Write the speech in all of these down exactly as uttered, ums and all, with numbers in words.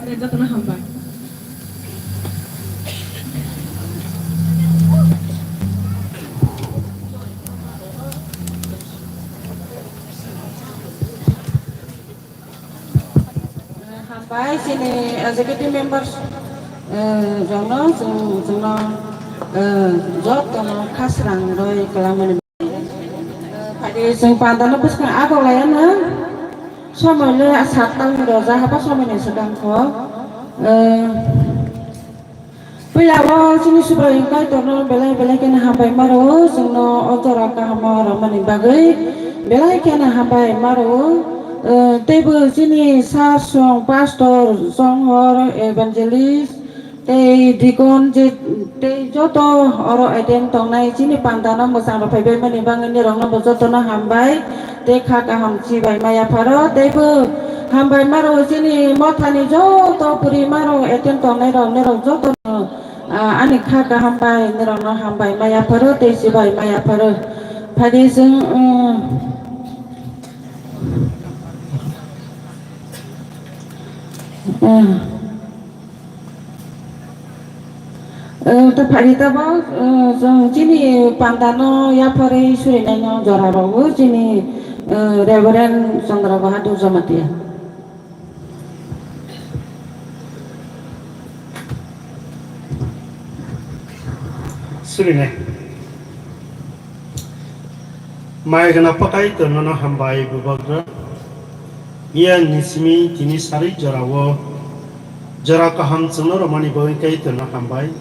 Jotono hambai. Hambai chini executive members, eh, rokno chwng, chwngno, eh, jotono khasrang rwi kwlangmani. Eh, phai chwng pandano bwskang agoklaiyano somoi le sattani roja haba somoini swkang kho. Eh, Puila o chini Subraiyung Kaitorno belai belai kheno hambai ma rwo, chwngno o jora kaham rwmani bagwi belai kheno hambai ma rwo. Eh, teibo chini sir song, pastor, songhor, evangelist, tei deacon je, tei joto oro attend tongnai chini pandano mwchang rok phaibai mani bagwi nirokno bo jotono hambai. Tei kha kaham chibai maya pharo, teibo hambai ma rwo chini mothani joto puri ma rwo attend tongnai rok, nirok joto no, ah, ani kha kaham bai nirok no hambai maya pharo, tei chibai maya pharo. Phadi chwng, um, um, Eh, ta phari tabok, eh, chwng chini pandano yapharwi surinaino jora rwo chini, eh, Reverend Chandra Bahadur Jamatia. Surinai. Mai gana pakai to nono hambai bubagra. Iya ni simi tini sari jorao jora kaham chwngno romani bagwi kai to no hambai.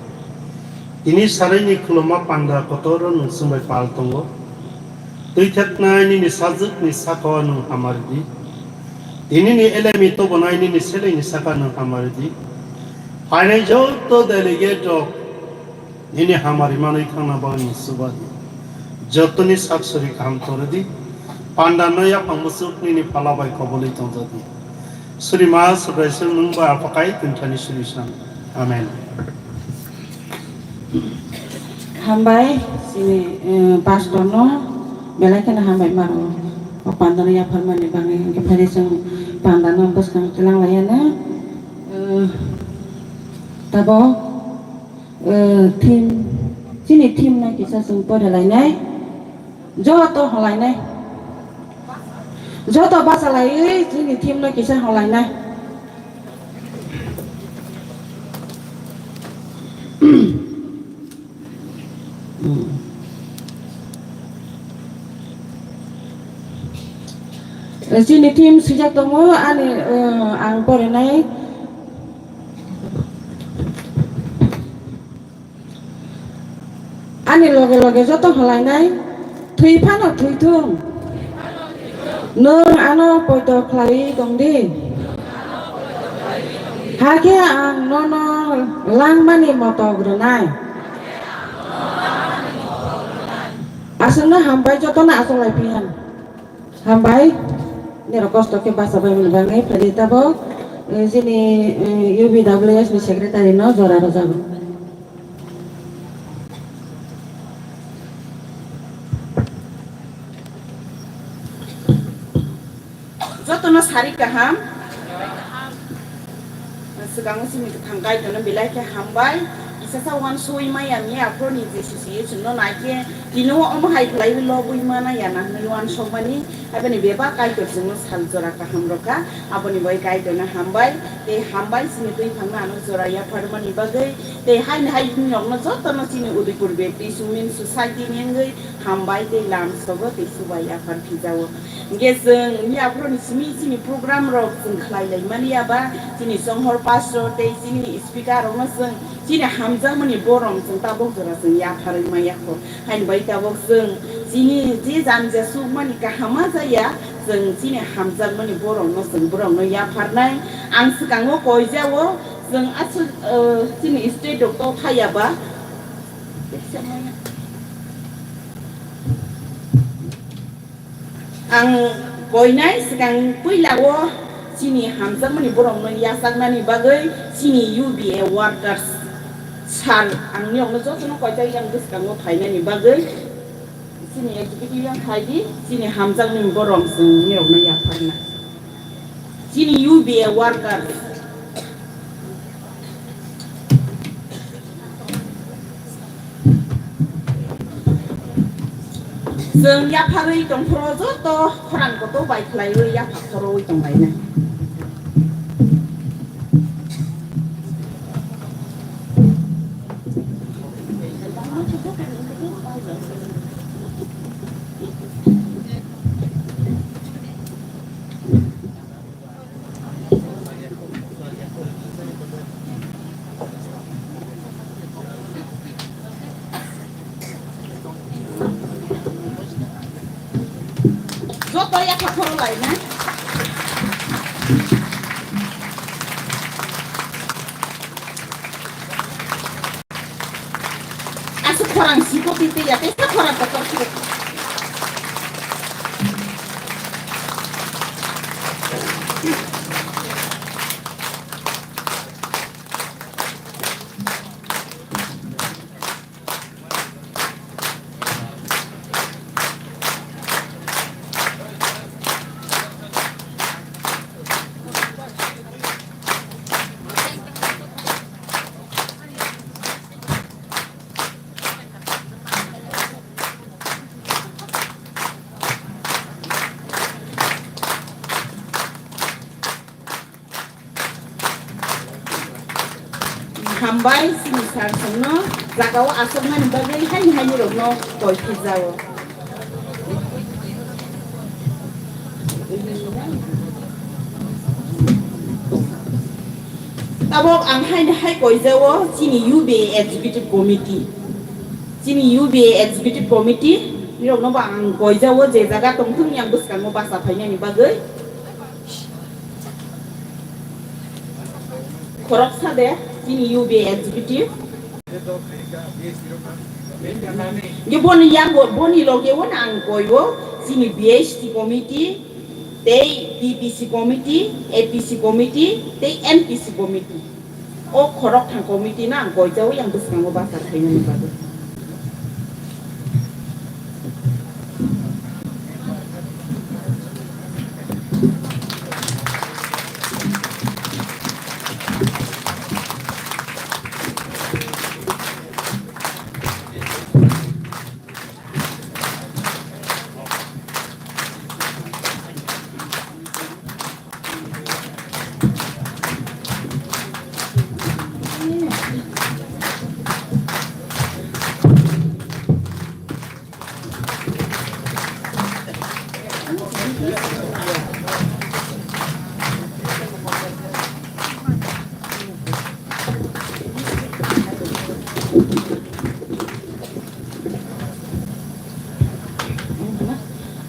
Tini sari ni khuluma panda kotoro nwng chwngbai pal tongo. Twi thaknai nini sajwk ni saka o nwng hamari di. Tini ni elemi tobonai nini seleng ni saka nwng hamari di. Phainai joto delegate rok nini hamari manwi thangna bagwi swbadi. Jotoni sak sori kaham toridi. Panda no yaphang bwswk nini phala bai kobolwi tongjadi. Surima Subraiswk nwng bai apakai twinthani solution. Amen. Hambai, chini, eh, pastor no belai kheno hambai mano. O panda no yapharmani bagwi hwnkhe phari chwng panda no bwskang twlang laiyana. Eh, tabo Eh, theme, chini theme no kisa chwng pore lainai. Joto holainai. Joto basa laiwi chini theme no kisa holainai. Eh, chini theme swijak tongo, ani, eh, ang porinai. Ani loge loge joto holainai, thwi phano thwithung. Nwng ano poito khlaiwi tongdi. Hakhe ang nono langmani motok rwnai. Aswkno hambai, jotono achuk lai phiya. Hambai, nirok kosto khe bacha bai mani bagwi phai di tabok, eh, chini, eh, U B W S ni secretary no jora rwjago. Jotono sari kaham. Swkango chini kwthang Kaitorno belai khe hambai. Kisa sa uansugwi maya miya aphuruni Jisu se chwngno nai khe tini o omo hai khlaiwi lobwi mana ya na hwnwi uansukmani. Aboni bebak Kaitor chwngno sal jora kaham rwkha. Aboni bai Kaitorno hambai. Tei hambai chini twi thangno ano jora yapharmani bagwi. Tei haino hai hinokno jotono chini Udaipur Baptist Women Society ni wngwi hambai tei lam sogo tei subai yaphar phijao. Hingke chwng yaphuruni simi chini program rok chwng khlai lai mani ya ba, chini chonghor pastor tei chini speaker rokno chwng chini hamjakmani borom chwng tabok jora chwng yapharwi maya kho. Haini bai tabok chwng chini je jani ja sukmani kaham ma jaya, chwng chini hamjakmani borokno chwng borokno yapharnai. Ang swkango koijao chwng aswk, eh, chini state rok to thaya ba. Ang koinai swkang puila o chini hamjakmani borokno yachaknani bagwi chini U B A workers sal ang niyokno jotono koitai yang bwskango phainani bagwi chini executive yang phaidi chini hamjakmani borok chwng niyokno yapharna chini U B A workers. Chwng yapharwi tongphuru joto khorang kotor bai khlaiwi yapha khorwi tonglainai. Joto yapha khoro lainai. Aswk khorang siko twi twi ya, tei sa khorang kotor siko. Hambai chini sir songno jagao achukmani bagwi haini haini rokno koi phirjao. Tabok ang haini hai koijao chini U B A Executive Committee. Chini U B A Executive Committee nirokno bo ang koijao je jaga tongthung yang bwskango basa phainani bagwi. Khoroksa de, chini U B A executive. Nge boni yango, boni loge o nang koibo, chini B H T committee, tei P P C committee, A P C committee, tei M P C committee. O khorok thang committee no ang koijawi yang bwskango bachar khainani bagwi.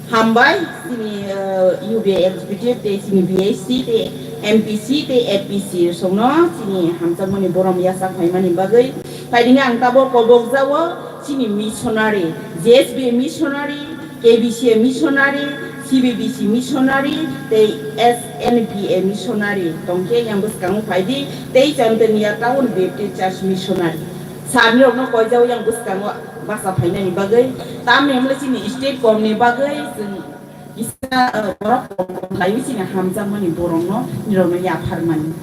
Hambai, chini, eh, U B A executive tei chini B H C tei M P C tei A P C songno chini hamjakmani borom yachak phaimani bagwi. Phaidini ang tabok kobokjao chini missionary, J S B A missionary, K B C A missionary, C B B C missionary tei S N B A missionary tongkhe yang bwskango phaidi tei Chantonia Town Baptist Church missionary. Sir nirokno koijao yang bwskango basa phainani bagwi. Tamni hwnle chini state komni bagwi chwng kisa, eh, borok kom kom laiwi chini hamjakmani borokno nirokno yapharmani.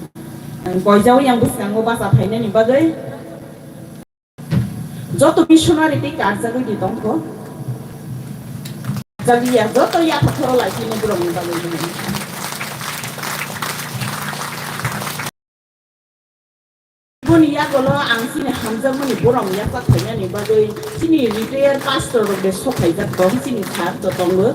Ang koijao yang bwskango basa phainani bagwi. Joto missionary tei karjagwi di tongkho. Karjagwi ya, joto yapha khoro lai chini borokni bagwi. Boni yagulo ang chini hamjakmani borom yachak phainani bagwi chini retired pastor rok de sokhaijak tong, chini sir to tongo.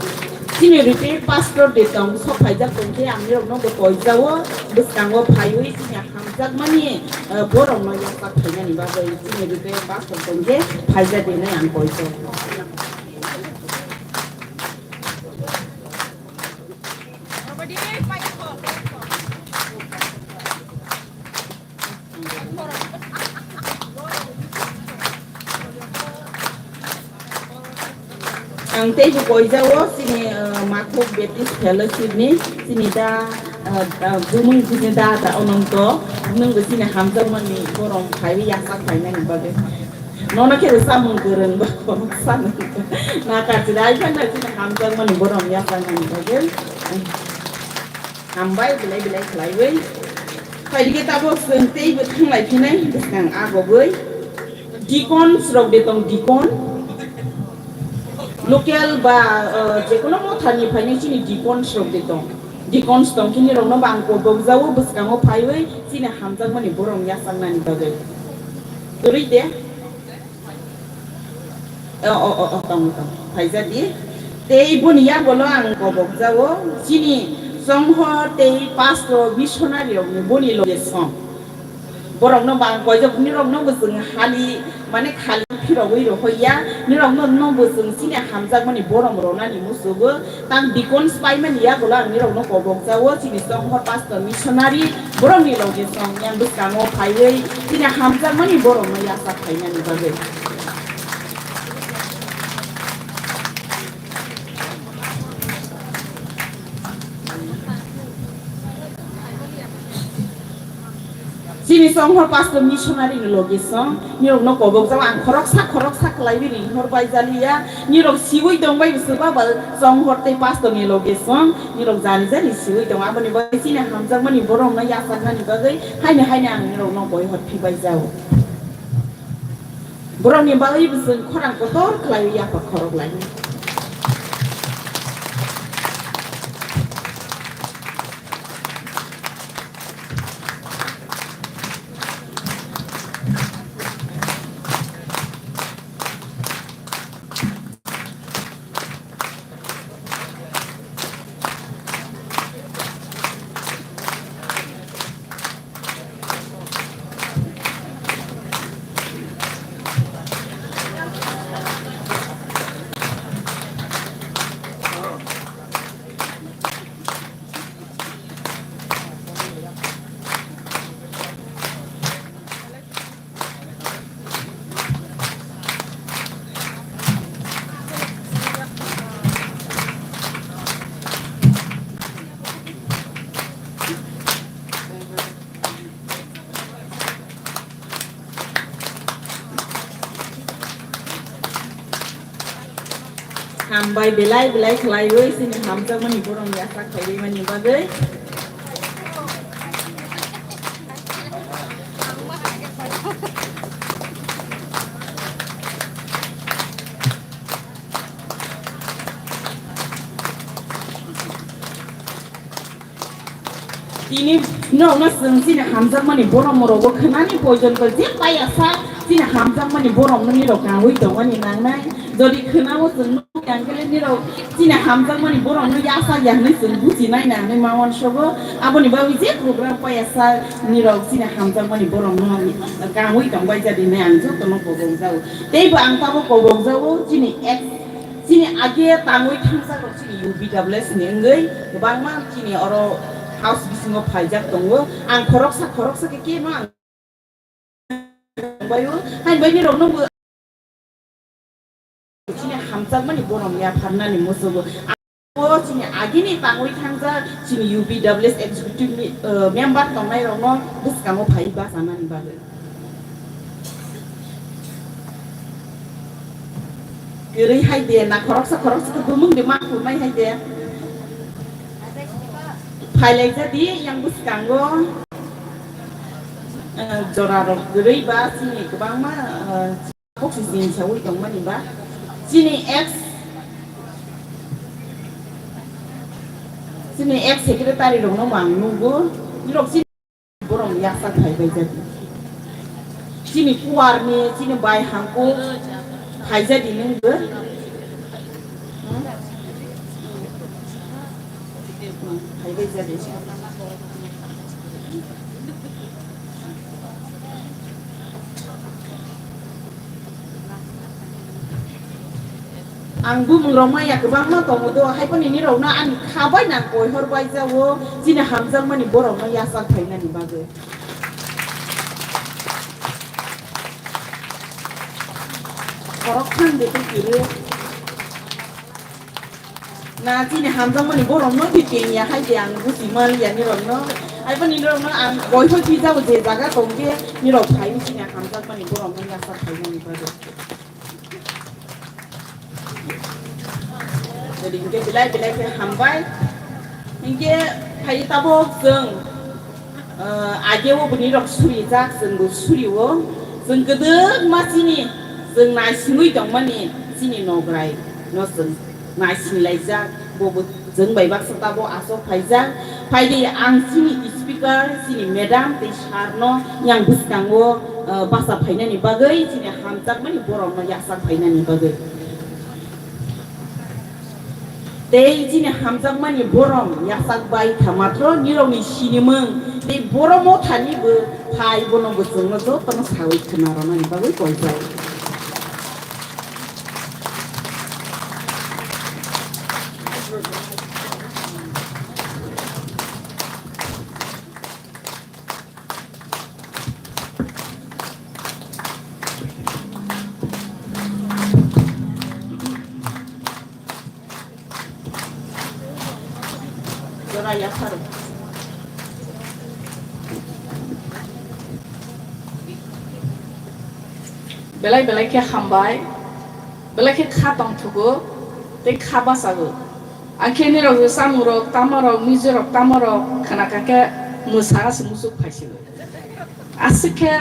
Chini retired pastor de tong sokhaijak tong khe ang nirokno bo koijao bwskango phaiwi chini hamjakmani, eh, borom no yachak phainani bagwi chini retired pastor tong khe phaijak hinwi ang koijak. Ang teibo koijao chini, eh, Makhuk Baptist Fellowship ni chini da, eh, da, bumung chini da, da Ononto, bumung bo chini hamjakmani borom phaiwi yachak phainani bagwi. Nono khe samung kwrwng ba khoroksa nang. Na kachilai phano chini hamjakmani borom yachakmani bagwi. Hambai belai belai khlaiwi. Phaidi khe tabok chwng teibo thanglai phinai bwskang agogwi. Deacons rok de tong deacon. Local ba, uh, jekono mothani phainai chini deacons rok de tong. Deacons tong khe nirokno bo ang kobokjao bwskango phaiwi chini hamjakmani borok yachaknani bagwi. Kwrwi de? O, o, o, o, tong, tong. Phaijadi. Tei boni yagulo ang kobokjao chini chongho tei pastor missionary rokni boni loge song. Borokno bo ang koijak, nirokno bo chwng hali, mane khali phirogwi rohoya, nirokno, no bo chwng chini hamjakmani borom ronani musugo, tang deacons paimani yagulo ang nirokno kobokjao, chini chonghor pastor missionary, borokni loge song yang bwskango phaiwi, chini hamjakmani boromno yachak khainani bagwi. Chini chonghor pastor missionary ni loge song, nirokno kobokjao ang khoroksa khoroksa khlaiwi ringhor bai jaliya, nirok siwi tongbai bwswk ba chonghor tei pastor ni loge song, nirok jani jani siwi tong, aboni bagwi chini hamjakmani borokno yachaknani bagwi haino haino ang nirokno koi hor phibai jao. Borokni bagwi bwswk khorang kotor khlaiwi yapha khorok lai. Hambai belai belai khlaiwi chini hamjakmani borokni yachak khairwi mani bagwi. Tini norokno chwng chini hamjakmani borok morogo khwnani poijon khe je paiya sa chini hamjakmani borokno nirok kangwi tongmani nangnai. Jodi khwnao chwng nukya hwnkhe nirok chini hamjakmani borokno yachak ya hwnwi chwng bujinai nangnai ma uansogo. Aboni bagwi je program paiya sa nirok chini hamjakmani borokno kangwi tongbai jadi hinwi ang jotono kobokjao. Teibo ang tabuk kobokjao chini ex, chini age tangwi thangjakrok chini U P W S ni wngwi kwbangma chini oro house bisingo phaijak tongo. Ang khoroksa khoroksa khe keno ang tongbaio. Hain bai nirokno bo chini hamjakmani borok yapharnani musugo. O chini agini tangwi thangjak chini U P W S executive ni, uh, member tongnai rokno bwskango phai bachanani bagwi. Kwrwi hai de na khoroksa khoroksa khe bumung de ma khulmai hai de. Phailaijadi yang bwskango, uh, jora rok kwrwi ba chini kwbangma, uh, Boksi chini sawi tongmani ba. Chini ex, chini ex secretary rokno bo ang nugo. Nirok chini borok yaksa phai bai jadi. Chini kuar ni, chini bai hangko phai jadi nungbo. Hmm? Hmm, phai bai jadi. Ang bumung rok maya kwbangma tongo do, hai phano nini rok no ani kha bai nang koi hor bai jago, chini hamjakmani borok no yachak phainani bagwi. Khorok thang de tei kiri. Na chini hamjakmani borok no twi teng ya hai de ang buji man ya nirok no. Ai bo nirok no ang boiphoi twi jago je jaga tong khe nirok phai chini hamjakmani borok no yachak phainani bagwi. Jadi hingke belai belai khe hambai. Hingke phai tabok chwng, eh, age o bini rok suri jak, chwng bo suri o. Chwng kwdwkma chini, chwng naisingwi tongmani chini nograi. No chwng naisinglaijak, bo bo chwng bai baksa tabo aswk phaijak. Phaidi ang chini speaker, chini madam tei sir no yang bwskango, eh, basa phainani bagwi, chini hamjakmani borok no yachak phainani bagwi. Tei chini hamjakmani borok yachak bai thamatro nirokni sinimung tei borok mothani bo phai bono bo chwngno jotono sawi khwna rwnani bagwi koijak. Jora yapharo. Belai belai khe hambai, belai khe kha tongthogo, tei kha bachago. Ang khe nirok rwchapmung rok, tamo rok, music rok, tamo rok khna kha khe mwsa se muchuk phaisigo. Aswk khe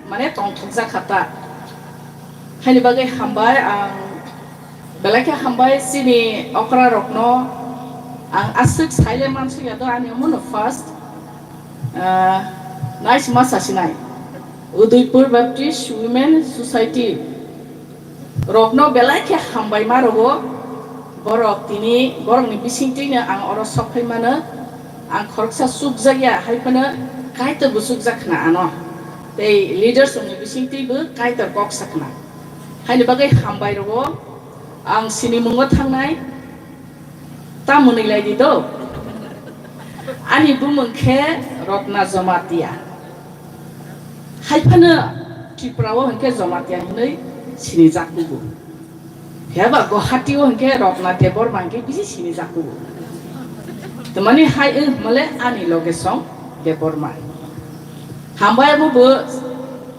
mane tongthokjak kha ta. Haini bagwi hambai ang, belai khe hambai chini okra rokno. Ang aswk saile mansukya do ani omono first, ah, naisima sasinai Udaipur Baptist Women Society rokno belai khe hambai ma rwo. Borok tini, borokni bisingtwino ang oro sok phai mano. Ang khoroksa chukjakya hai phano Kaitor bo chukjak khna ano. Tei leaders rokni bisingtwi bo Kaitor kok sa khna. Haini bagwi hambai rwo. Ang sini mungo thangnai. Ta mwnwi lai di do. Ani bumung khe Rotna Jomatia. Hai phano Tripura o hwnkhe Jomatia hwnwi sinijak kugo. Phiya ba Guwahati o hwnkhe Rotna Debbarma hwnkhe bisi sinijak kugo. Tamani hai wng hwnmale ani loge song Debbarma. Hambai abo bo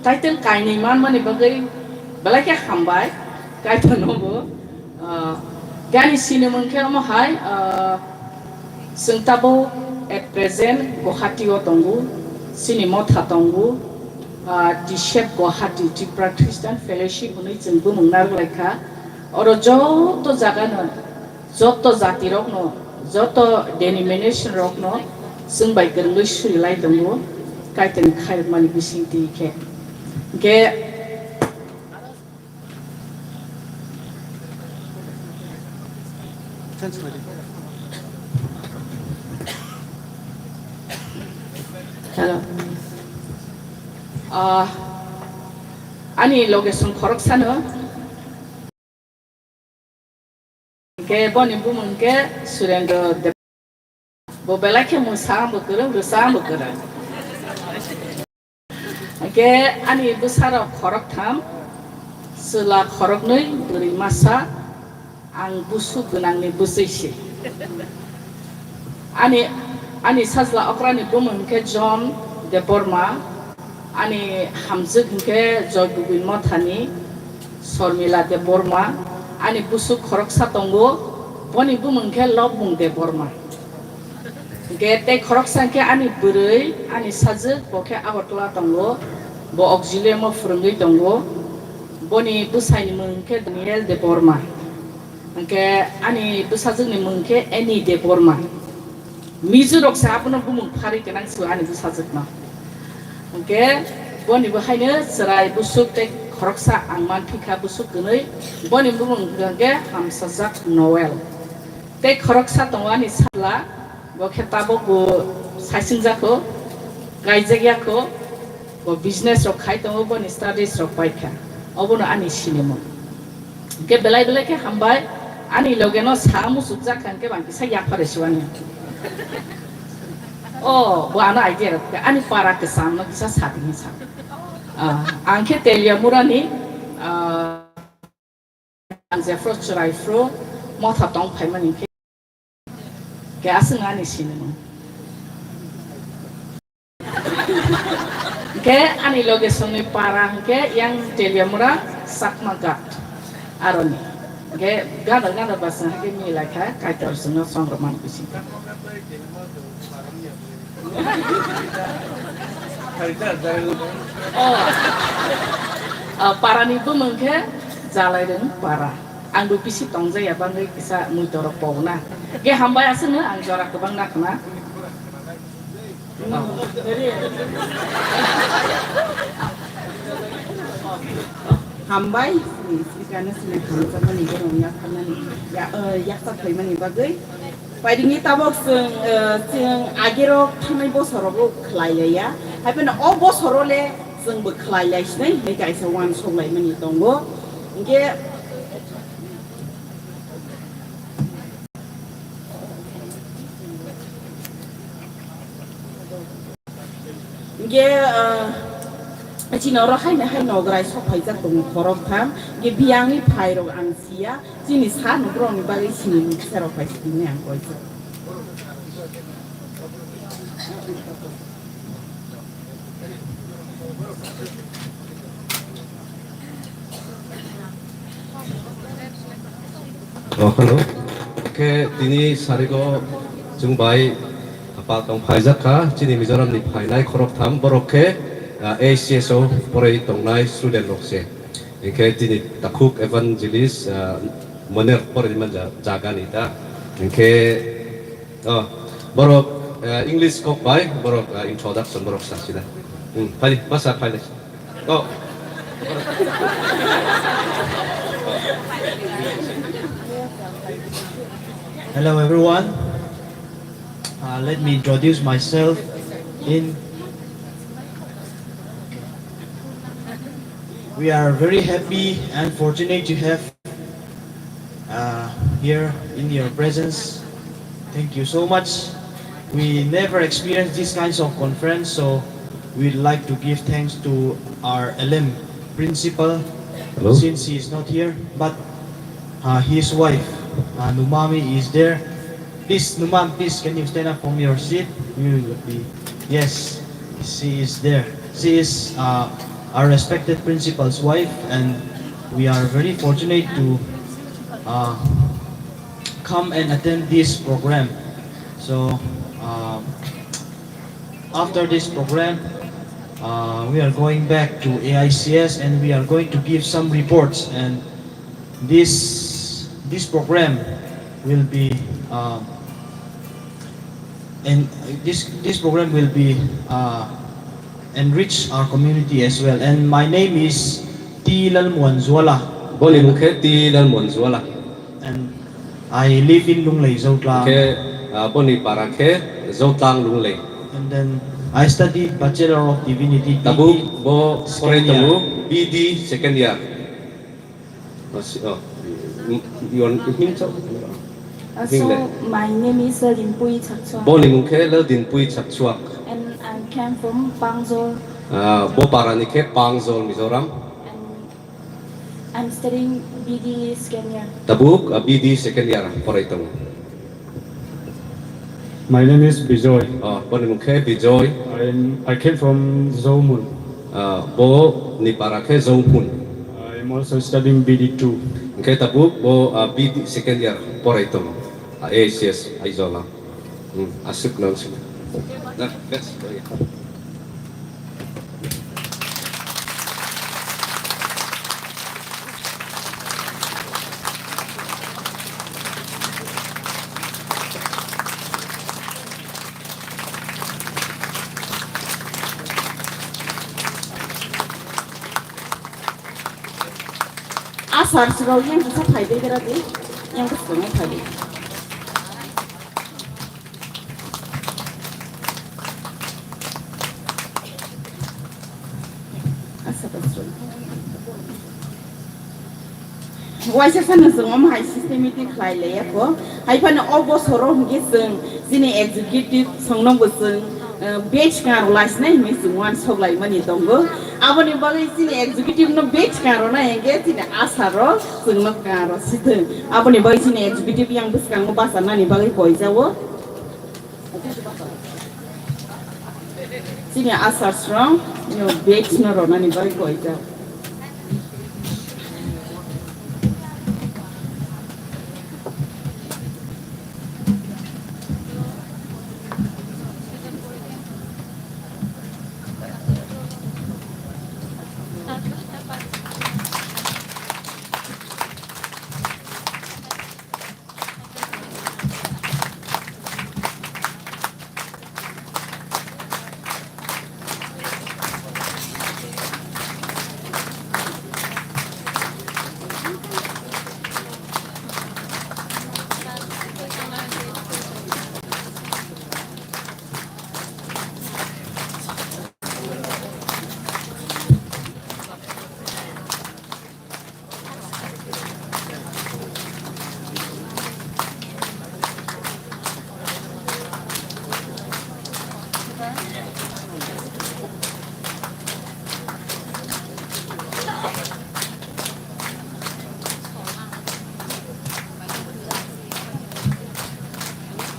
title kainwi manmani bagwi belai khe hambai. Kaitor no bo Ah, gani sinimung khe omo hai, ah, chwng tabuk at present Guwahati o tongo, chini motha tongo, ah, T S F Guwahati, Tripura Christian Fellowship hwnwi chwng bumung narwk lai kha. Oro joto jaga no, joto jati rok no, joto denomination rok no chwng bai kwrwngwi suri lai tongo, Kaitor ni khairokmani bisingtwi khe. Hwnkhe, Hello. Ah, ani loge song khoroksano. Hwnkhe boni bumung khe Surendra Deb. Bo belai khe mwsa bo kwrwng, rwsa bo kwrwng. Hwnkhe ani bwsarok khoroktham, chwla khoroknwi, bwrwi masa, ang busuk gwnangni bwswi se. Ani, ani sajla okrani bumung hwnkhe John Debbarma, ani hamjwk hwnkhe Joy Gobin Mothani Sormila Debbarma, ani busuk khoroksa tongo, boni bumung hwnkhe Lobmung Debbarma. Hwnkhe tei khoroksa hwnkhe ani bwrwi, ani sajwk, bo khe Agartala tongo, bo auxilium o phwrwngwi tongo. Boni bwsaini mung hwnkhe Daniel Debbarma. Hwnkhe ani bwsajwkni mung khe Annie Debbarma. Mizo rok se abono bumung pharwi gwnang se ani bwsajwkno. Hwnkhe boni bo haino chwrai busuk tei khoroksa ang man phi kha busuk gwnwi. Boni bumung hwnkhe Hamsajak Noel. Tei khoroksa tongo ani sajla, bo khe tabuk bo saichung jakho, kaijak yakho, bo business rok khai tongo, boni studies rok pai kha. Obono ani sinimung. Hwnkhe belai belai khe hambai, ani loge no sa muchuk jak kha hwnkhe bang kisa yaphar rw si ani. O, bo ano idea rok khe ani para kwcham no kisa sa tini sa. Ah, ang khe Teliamura ni, ah, Ang jephru chwrai phru motha tong phaimani khe, khe aswk ani sinimung. Khe ani loge songni para hwnkhe yang Teliamura Chakma Ghat aroni. Khe gada gada basna hwnkhe milai kha Kaitor songno songrokmani bising. O, ah, parani bumung khe Jalairung para. Ang bo bisi tongjaya bangwi kisa mui torok pokna. Ge hambai aswkno ang jora kwbang nakhna. Hambai, sini sikano sini hamjakmani borok yakharmani, ya, eh, yaksa phaimani bagwi. Paidingni tabok chwng, eh, chwng agirok thanai bosorogo khlai laiya. Haiphano o bosoro le chwngbo khlai lai sinai hinwi kaisa uansuk laimani tongo. Hinkhe Hinkhe, ah, chini oro haino hai nograi sok phaijak tongo khorok tham. Hinkhe biyangni phairok ang siya, chini sa nukrokni bagwi sini serok phai sini ang koijak. Oh, hello. Khe tini sarigo chwng bai pal tong phaijak kha, chini Mizoram ni phainai khorok tham, borok khe, ah, A C S o poroi tongnai student rok se. Hinkhe tini takhuk evangelist, ah, moner poroi manja jaga ni ta. Hinkhe, oh, borok, ah, English kok bai, borok, ah, introduction borok sa sida. Hmm, phai, basa phai. Oh. Hello, everyone. Uh, let me introduce myself. In We are very happy and fortunate to have uh, here in your presence. Thank you so much. We never experienced these kinds of conference, so we'd like to give thanks to our L M principal. Hello. Since he is not here, but uh, his wife, uh, Numami, is there. Please, Numam, please, can you stand up from your seat? You will be. Yes, she is there. She is uh, our respected principal's wife, and we are very fortunate to uh, come and attend this program. So, uh, after this program, uh, we are going back to A I C S and we are going to give some reports. And this this program will be uh, and this this program will be uh, enrich our community as well. And my name is T Lalmuanzuala. Boni mung khe T Lalmuanzuala. And I live in Lunglei, Zotlang. Khe, ah, boni para khe Zotlang Lunglei. And then I studied Bachelor of Divinity, Tabuk B D bo porai second year. Tongo B D second year. Oh, si-, oh. Mm, your name, sir? Uh, so, Hingle. My name is Laldimpui Chakchua. Boni mung khe Laldimpui Chakchuak. And I came from Pangjor. Ah, bo para ni khe Pangjor, Mizoram. And I'm studying B D second year. Tabuk, ah, B D second year porai tongo. My name is Bijoy. Ah, boni mung khe Bijoy. I'm, I came from Zoumun. Ah, bo ni para khe Zoumun. I'm also studying B D two. Hingkhe tabuk bo, ah, B D second year porai tongo. Ah, A C S Aizawl. Hmm, aswk nang sini. Nah, best. Asar siro yang kisa phaidei kira di, yang kisa phaidei. Waisa sano chwng omo hai systematic khlai laiya kho. Hai phano o bosoro hwnkhe chwng chini executive songno bo chwng, eh, batch karo laisinai hinwi chwng uansuk laimani tongo. Aboni bagwi chini executive no batch karo nai hwnkhe chini asaro chwngno karo sithwng. Aboni bagwi chini executive yang bwskango bachanani bagwi koijao. Chini asar srong, yo batch no ronani bai koijak.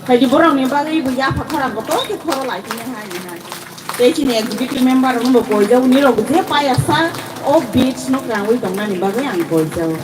Phaidi borokni bagwi bo yapha khorang kotor khe khoro lai phini hai ni hai. Tei chini executive member rokno bo koijak, nirok je payasa o beats no kwrangwi tongnani bagwi ang koijak.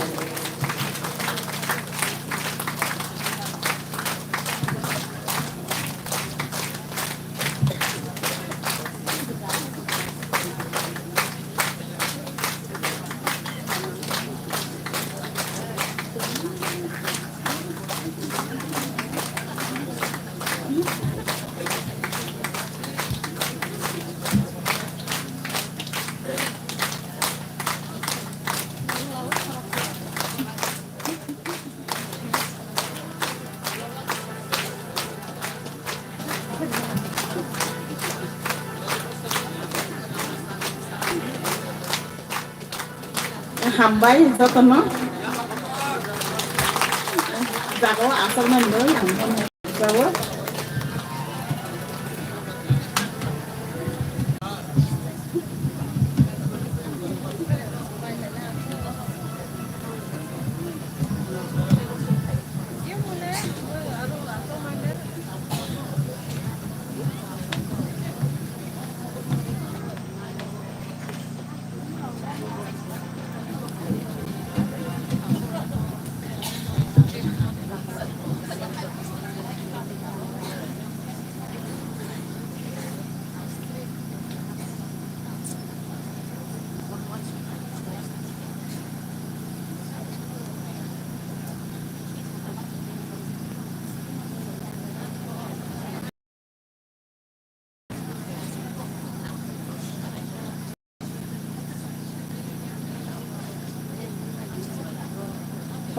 Hambai jotono. Jaga o aswk nai nw ang jaga o.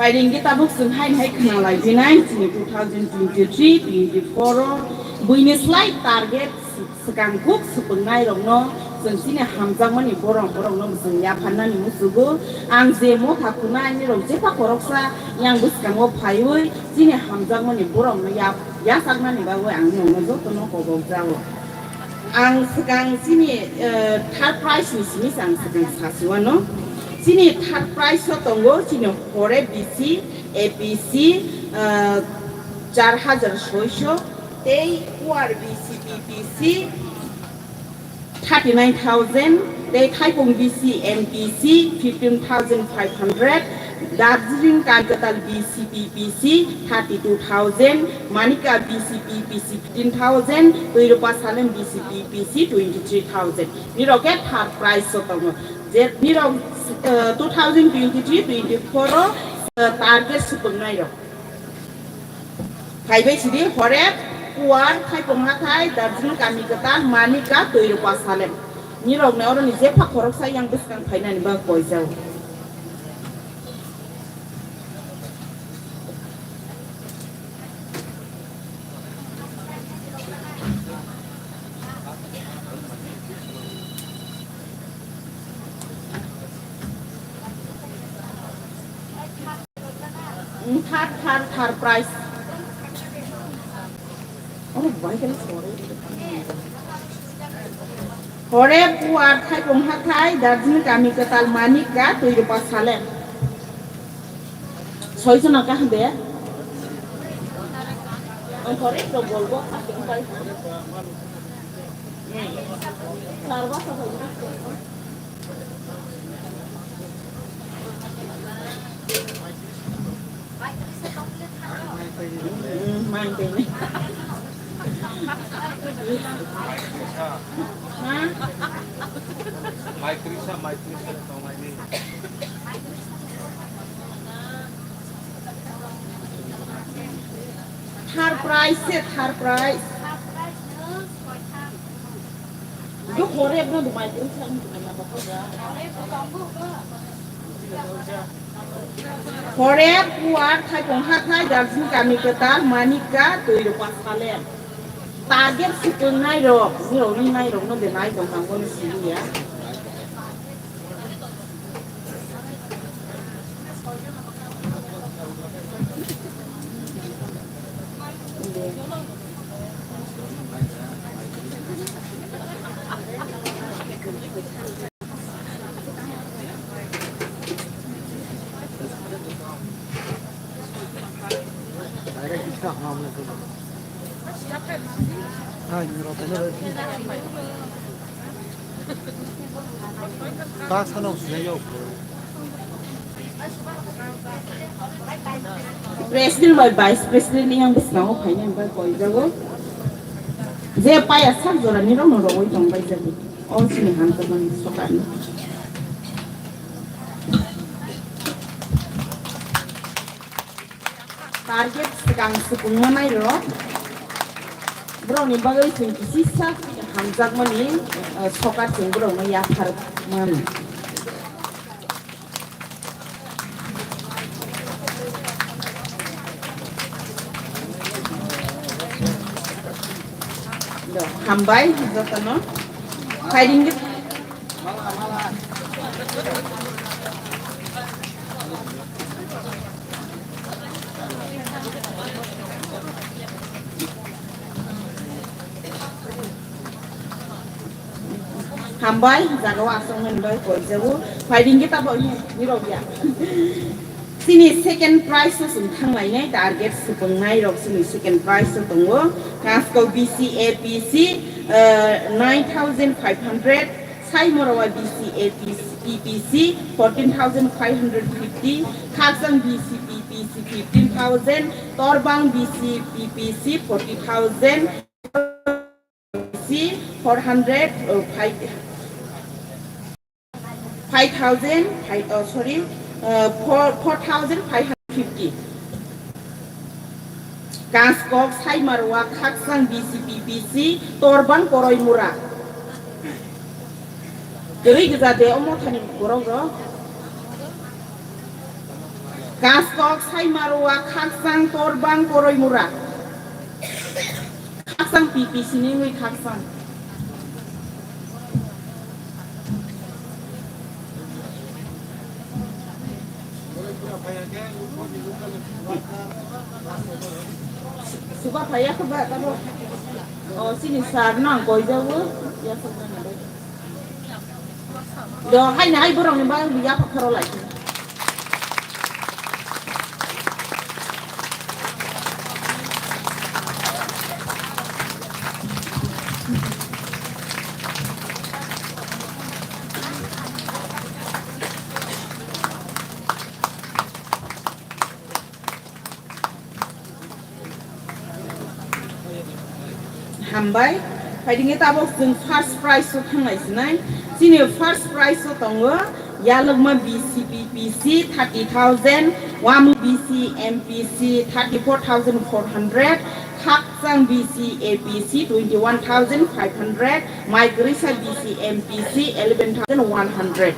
Pairinggi tabuk chwng haino hai khwnalai dinai chini two thousand twenty-three twenty-four o buini slai target swkang kuk swpwngnairokno chwng chini hamjakmani borok borokno chwng yapharnani muchugo. Ang je motha khwnai nirok jepha khoroksa yang bwskango phaiwi chini hamjakmani borokno yap yachaknani bagwi ang nokno jotono kobokjago. Ang swkang chini, eh, third prize ni simi se ang swkang sasiwano. Chini third prize o tongo chini Hore B C, A P C, eh, char hajar soiso, tei Puar B C, P P C, thirty nine thousand, tei Thaipung B C, M P C, fifteen thousand five hundred, Darjeeling Kalkatal B C, P P C, thirty two thousand, Manika B C, P P C, fifteen thousand, Twiropa Salem B C, P P C, twenty three thousand. Nirok khe third prize o tongo. Je nirok, eh, two thousand twenty three twenty four o, eh, target swpwngnairok. Phaibai sidi Horeb, Kuar, Thaipung Hathai, Darjeeling Kami Kwtal, Manika, Twiropa Salem. Nirokni oroni jepha khoroksa yang bwskang phainani bagwi koijao. Third, third, third prize. Oh, why can I sorry? Hore Puar, Thaipung Hathai, Darjeeling Kami Kwtal, Manika, Twiropa Salem. Soi jona kaham de? Ang hore to bolbo, Third prize se, third prize. Bo Horeb no dumai dun sang. Horeb, Puar, Thaipung Hathai, Darjeeling Kami Kwtal, Manika, Twiropa Salem. Target swpwngnairok, nirok ringnairokno de nai tong tang bono siliya. President bai Vice President ni yang bwskango phainai bai koijago. Je paya sak jora ni rok no rogoi tong bai jago. O chini hamjakmani sokarni. Target swkang swkung manai rok. Borokni bagwi chwng kisisa hamjakmani, eh, sokar chwng borokno yaphar mano. Do, hambai jotono. Phaidingdi. Hambai, jaga o aswk mani bai koijago. Phaidingdi tabo, nirok ya. Chini second prize o chwng thanglainai, target swpwngnai rok chini second prize o tongo. Kaskok B C A P C, eh, nine thousand five hundred, Saimorowa B C A P C, P P C, fourteen thousand five hundred fifty, Khakchang B C P P C, fifteen thousand, Torbang B C P P C, forty thousand, C, four hundred, uh, five, five thousand, five, oh, sorry, uh, four, four thousand five hundred fifty. Kaskok, Saimarwa, Khakchang, B C P P C, Torbang, Koroimura. Kwrwi gwja de omo thani borok rok. Kaskok, Saimarwa, Khakchang, Torbang, Koroimura. Khakchang P P C ni wngwi Khakchang. Suba phaiya khe ba tamo. O chini sir no ang koijago. Do haino hai borokni bagwi yapha khoro lai. Hambai. Phaidingwi tabok chwng first prize o thanglai sinai. Chini first prize o tongo Yalwkma B C P P C thirty thousand, Wamwlwi B C M P C thirty four thousand four hundred, Khakchang B C A P C twenty one thousand five hundred, Maikwrwisa B C M P C eleven thousand one hundred.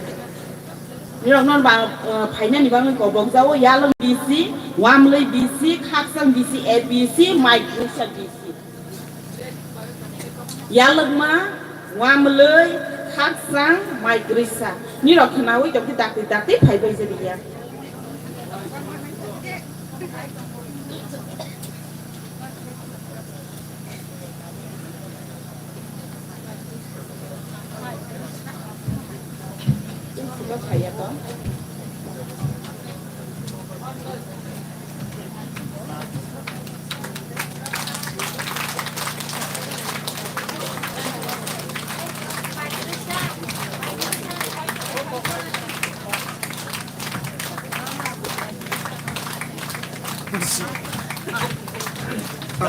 Nirok non ba, eh, phainani bagwi kobok jao, Yalwng B C, Wamwlwi B C, Khakchang B C, A B C, Maikwrwisa B C. Yalwkma, Wamwlwi, Khakchang, Maikwrwisa. Nirok khnaui tongkhe dakti dakti phaibai jadiya.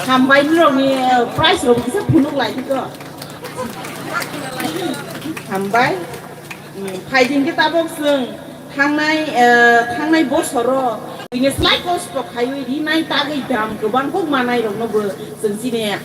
Hambai nirokni, eh, prize rok kisa phunuk lai dito. Hambai. Hmm, phaiding khe tabok chwng thangnai, eh, thangnai bosoro bini slai kosto khaiwi rinai tagwi dam kwbang kuk manai rokno bo chwng chini, eh,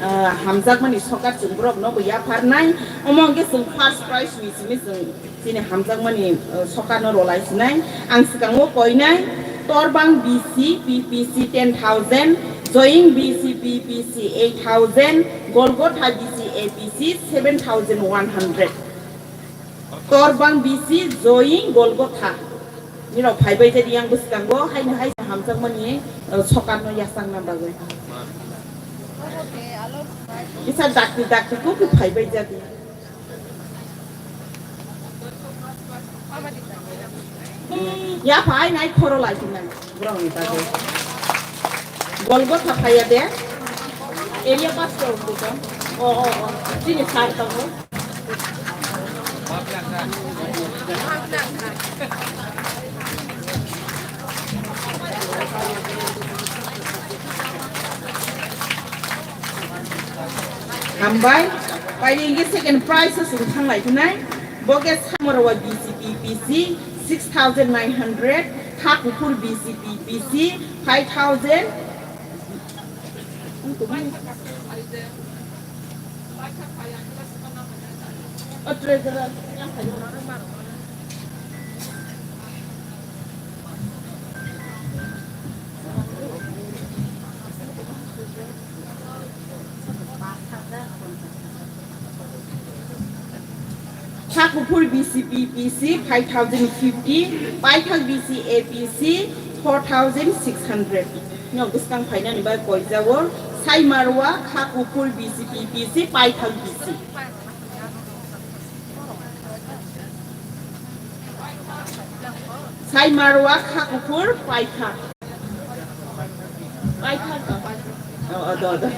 hamjakmani sokar chwng borok no bo yapharnai. Omo hwnkhe chwng first prize ni simi chwng chini hamjakmani, eh, sokarno rolai sinai. Ang swkango koinai Torbang B C P P C ten thousand, Joying B C P P C eight thousand, Golgotha B C A P C seven thousand one hundred. Torbang B C, Joying, Golgotha. Nirok phaibai jadi yang bwskango, haino hai hamjakmani, eh, sokarno yasakna bagwi. Kisa dakti dakti kuk phaibai jadi. Ya phai nai khoro lai sinai borokni bagwi. Golgotha phaiya de. Area pastor buka. Oh, oh, oh. Chini sir tongo. Hambai. Paini hingke second prize o chwng thanglai phinai. Bo khe Samarwa B C P P C six thousand nine hundred, Kha Kuphur B C P P C five thousand. Kha Kuphur B C P P C five thousand fifty, Paithak B C A P C four thousand six hundred. No, bwskang phainani bai koijao, Saimarwa Kha Kuphur B C P P C, Paithak B C. Saimarwa Kha Kuphur Paithak. Paithak. Oh, oh, do, do.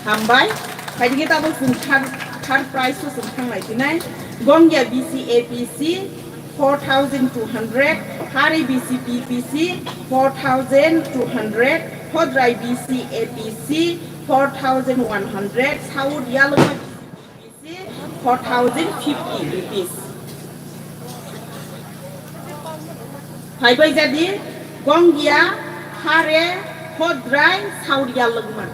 Hambai. Phaidi khe tabuk chwng third, third prize o chwng thanglai phinai. Gongya B C A P C four thousand two hundred, Hari B C P P C four thousand two hundred, Hodrai B C A P C four thousand one hundred, South Yalma four thousand fifty rupees. Phaibai jadi, Gongya, Hare, Hodrai, Saurya Lwkma.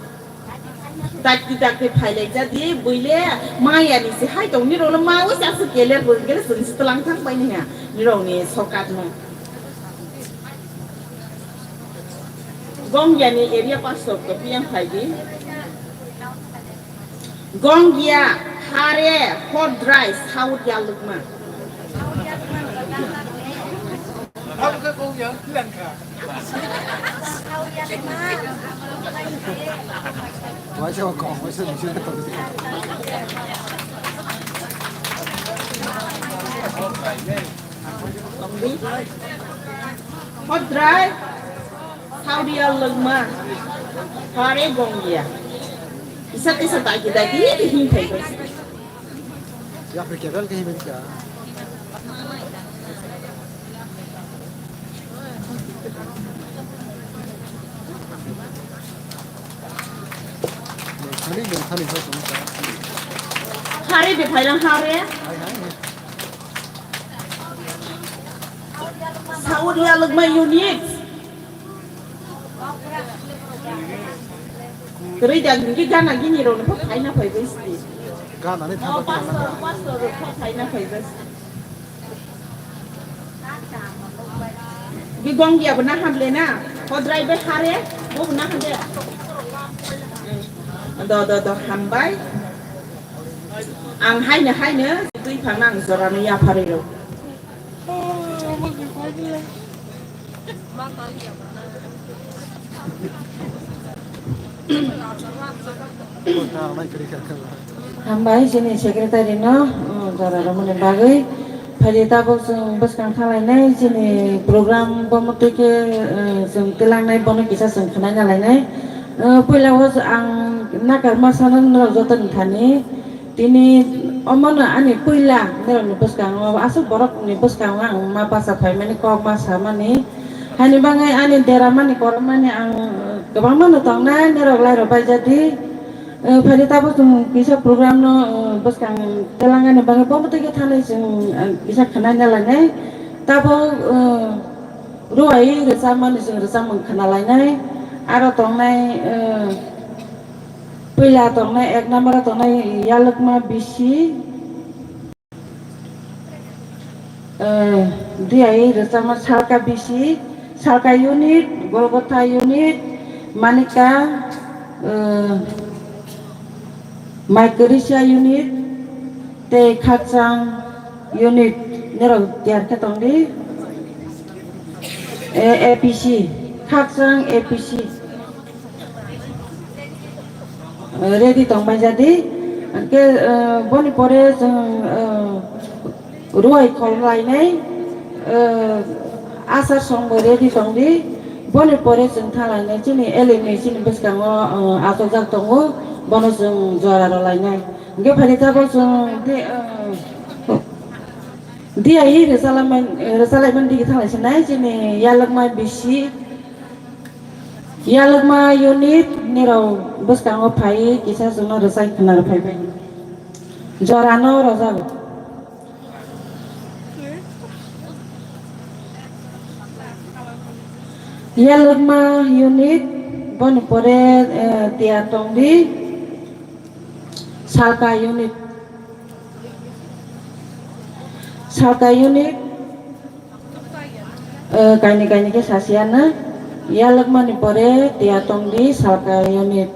Dakti dakti phailai jadi, buile maya ni se hai tong ni rolo ma wi sa su keler bun gele sun su tlang thang pai ni ha. Ni rong ni sokat no. Gongya ni area pastor to piyang phai di. Gongya, Hare, Hodrai, Saurya Lwkma. Hodrai, Saurya Lwkma, Hare Gongya. Isa kisa dagi dagi hing thai ko. Ya, kebel ke hing ka. Hare de phailang hare. Saurya Lwkma unit. Kwrwi da, hwnkhe gana gini rok no phaina phaibai se. Gana ni thangma pastor, pastor rok phaina phaibai se. Hwnkhe Gongya bo na hamle na, Hodrai bai Hare bo bo na hamle. Do, do, do, hambai. Ang haino, haino twi phang ang jora no yapharwi rw. Hambai chini secretary no, um, jora romani bagwi. Phaidi tabuk chwng bwskang thanglainai chini program bomo twi khe, um, chwng twlangnai bono kisa chwng khwnai nalainai. Uh, puila o ang nakarma sana norok joto ni thani. Tini omono ani puila norokni bwskango, aswk borokni bwskango ang ma bacha phaimani, kok ma samani. Haini bagwi ani deramani, korokmani ang kwbangmano tongnai, norok lairok baijadi. Eh, phaidi tabuk chwng kisa program no, eh, bwskang twlangani bagwi bomo twi khe thanai chwng, eh, kisa khwnai nalainai. Tabuk, eh, ruwai rwchapmani chwng rwchapmung khwnalainai. Aro tongnai, eh, Puila tongnai, ek number o tongnai Yalwkma bisi, eh, diyai rwchapma Salka bisi, Salka unit, Golgotha unit, Manika, eh, Maikwrwisa unit, tei Khakchang unit, norok tiyar khe tongdi. Eh, A P C, Khakchang A P C. Eh, ready tongbai jadi. Hwnkhe, eh, boni pore chwng, eh, ruai khol lainai, eh, asar song bo ready tong di. Boni pore chwng thang lainai, chini eleni chini bwskango, eh, achukjak tongo, bono chwng jora rw lainai. Hwnkhe phaidi tabuk chwng di, eh, di ai rwchalaimani, rwchalaimani digi thang lai sinai, chini yalwkma bisi. Yalwkma unit nirok bwskango phai kisa chwngno rwchai khwna rw phaibai. Jorano rwjago. Yalwkma unit boni pore, eh, tiya tongdi Salka unit. Salka unit. Eh, kaini kaini khe sasiyano yalwkmani pore tiya tongdi Salka unit.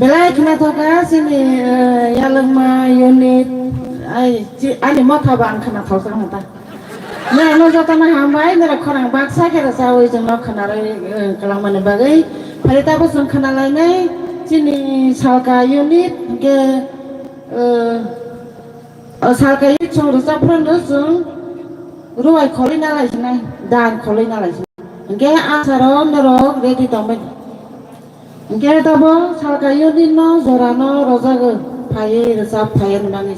Belai khwnathok kha chini, eh, yalwngma unit, ai, chi-, ani motha bo ang khwnathok kha ta. Norokno jotono hambai, norok khorang baksa khe rwchawi chwngno khwnarwi, eh, kwlangmani bagwi. Phai tabuk chwng khwnalainai chini Salka unit, hwnkhe, eh, o Salka unit chwng rwchapphuru chwng ruwai kholwi nalaisinai, dan kholwi nalaisinai. Hwnkhe asarok norok ready tongbai. Hwnkhe tabuk Salka unit no jorano rwjagwi phaiwi rwchap phaiya nwnani.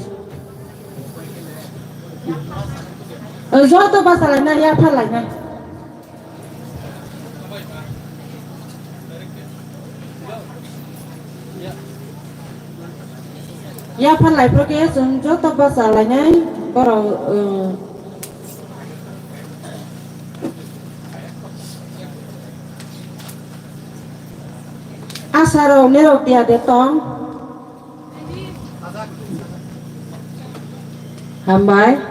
O joto bachalainai, yapharlainai. Yapharlaiphuru khe chwng joto bachalainai borok, o, Asarok nerok tiya de tong. Hambai.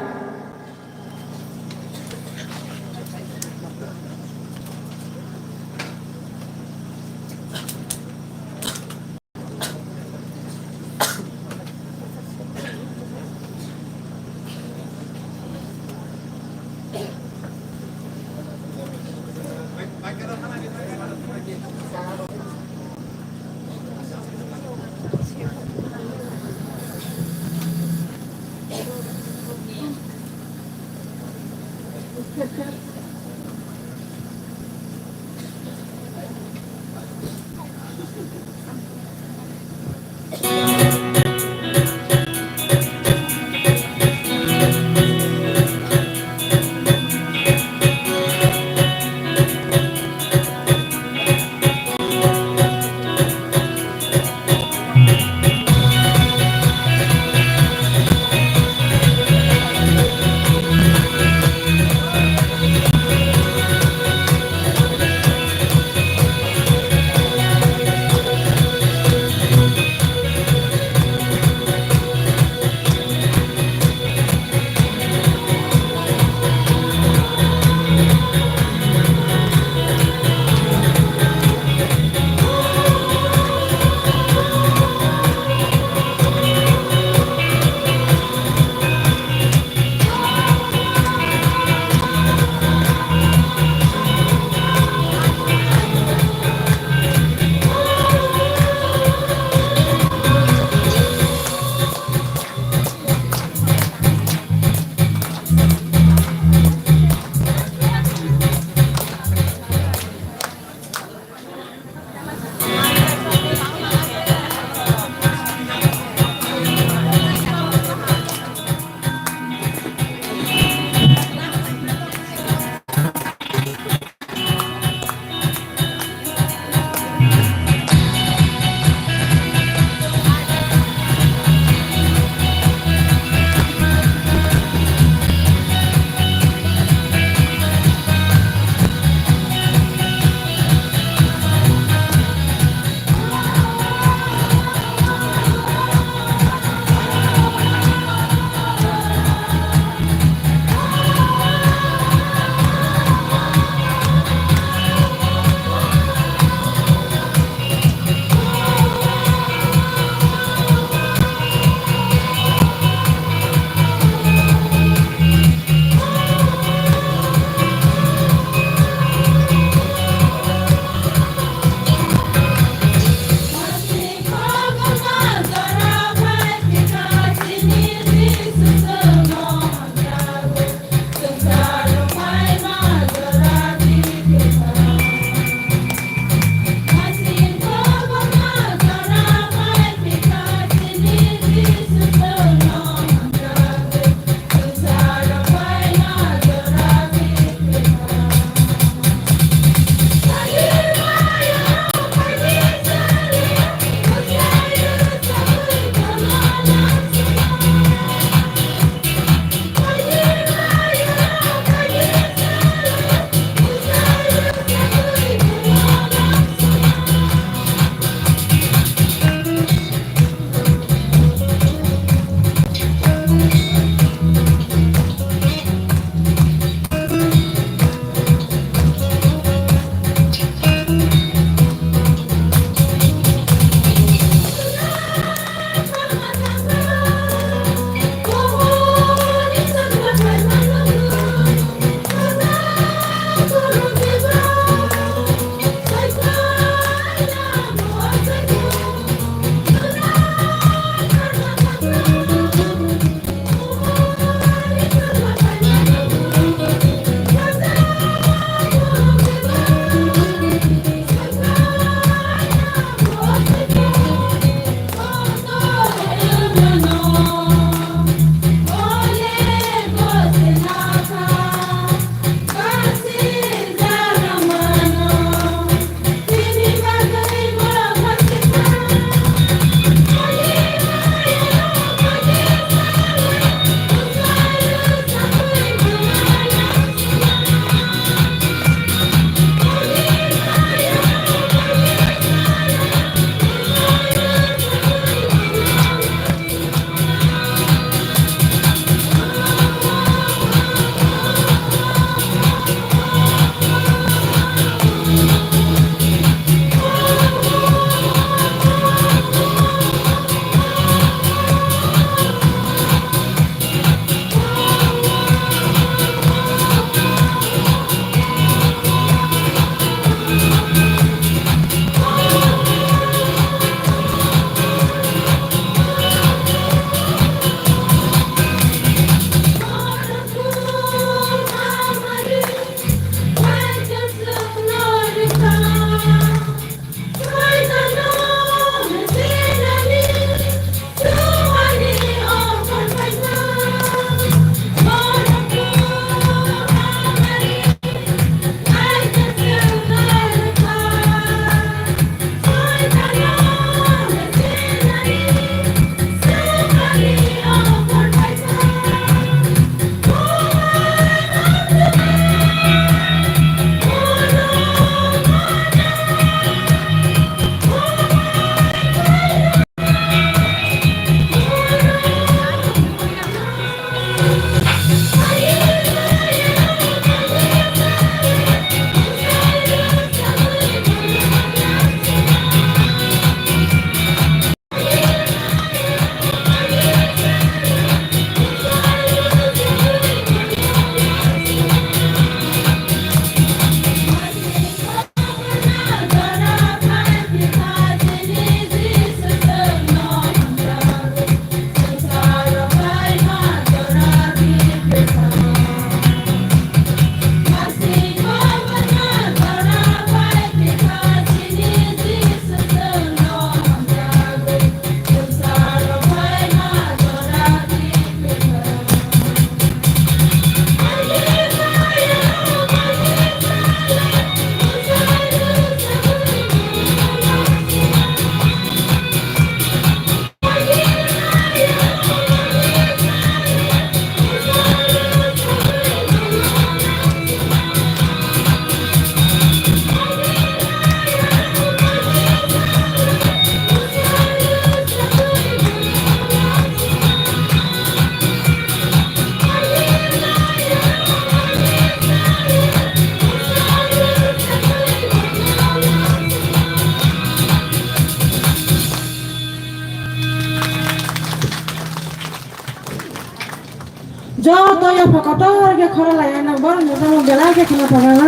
Joto yapha kotor khe khoralai anw borok ni tamo belai khe khna thangma.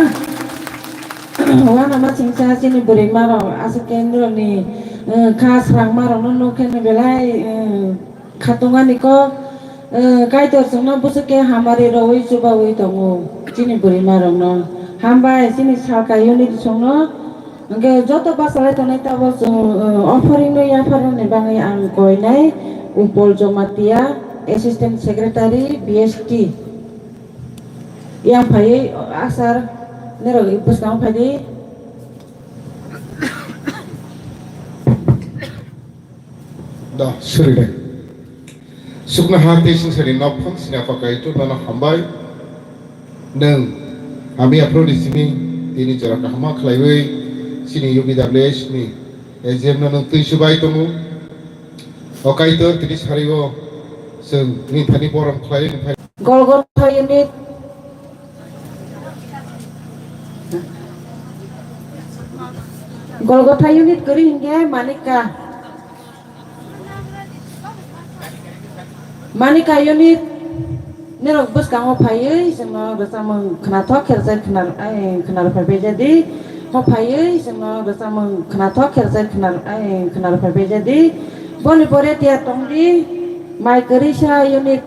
Wana ma singsa chini bwrwi ma rok aswk khe nirok ni, eh, kha swrang ma rok no nuk khe no belai, eh, khatung ani kok, eh, Kaitor chwng no bwswk khe hamari rwi chubawi tongo chini bwrwi ma rok no. Hambai chini Salka unit song no. Hwnkhe joto bachalai tongnai tabok chwng, uh, offering no yapharnani bagwi ang koinai Upol Jomatia, Assistant Secretary, B S T. Yang phaiwi asar nerok bwskango phaidi. Da, suri de. Sukna ha tei sungsari nok phang sina pakai tu nono hambai. Nung, ami aphro di sini, tini jora kahama khlaiwi, sini U B W S ni A G M no nung twi subai tongo. O Kaitor tini sari o, sung, ni thani borom khlai, ni thani Golgotha unit. Golgotha unit kwrwi hinkhe Manika. Manika unit nirok bwskango phaiwi chwngno rwchapmung khnathok khe rwchai khna, ai, khna rwphai bai jadi. Ho phaiwi chwngno rwchapmung khnathok khe rwchai khna, ai, khna rwphai bai jadi. Boni pore tiyar tongdi mai kwrwisa unit.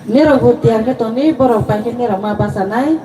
Nirok bo tiyar khe tongdi, borok pai khe nirok ma bachanai.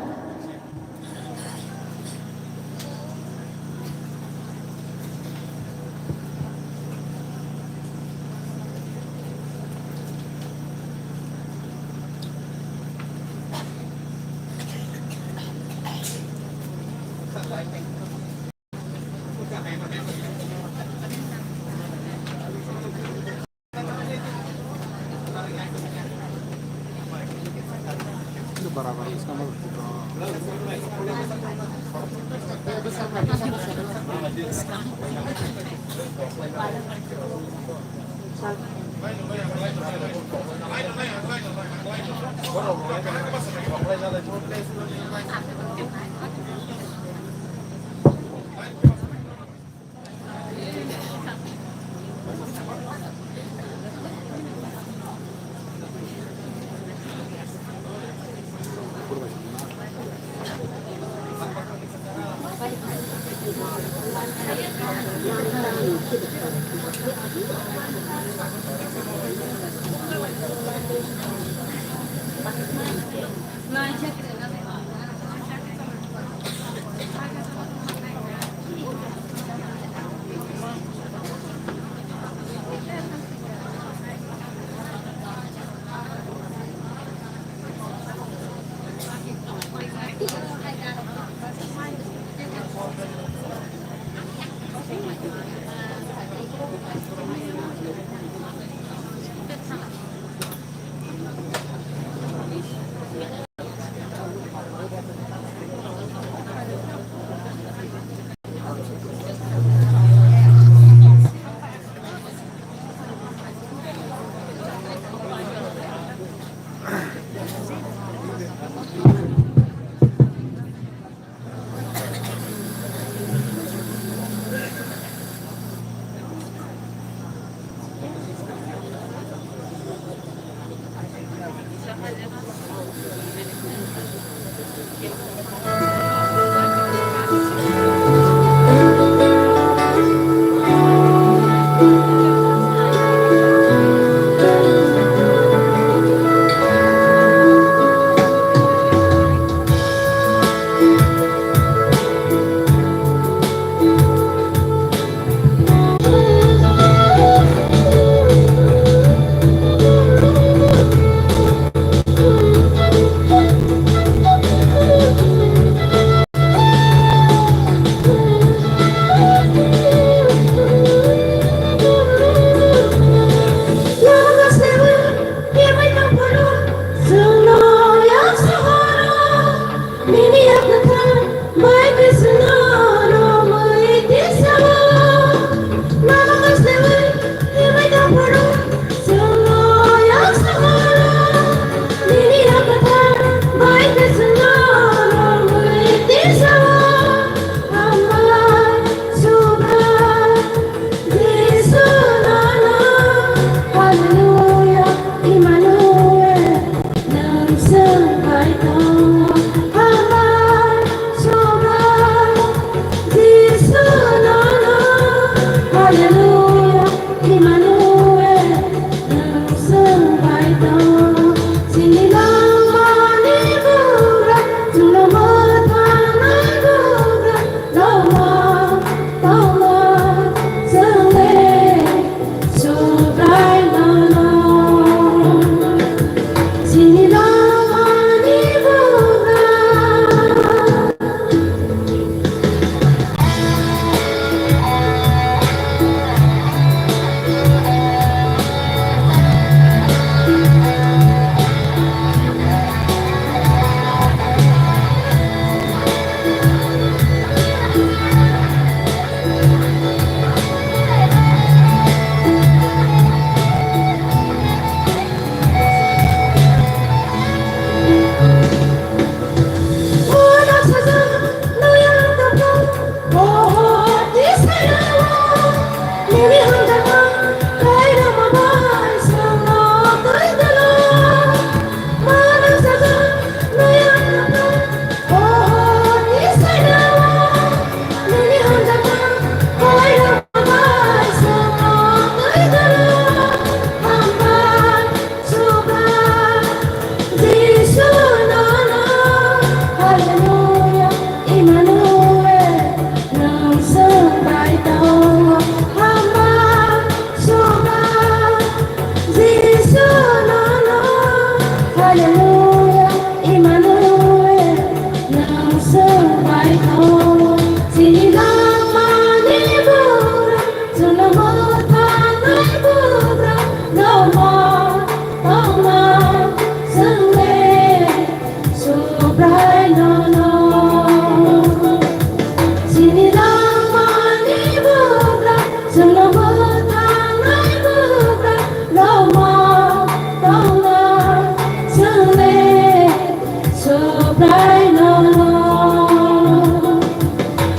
Subrai no,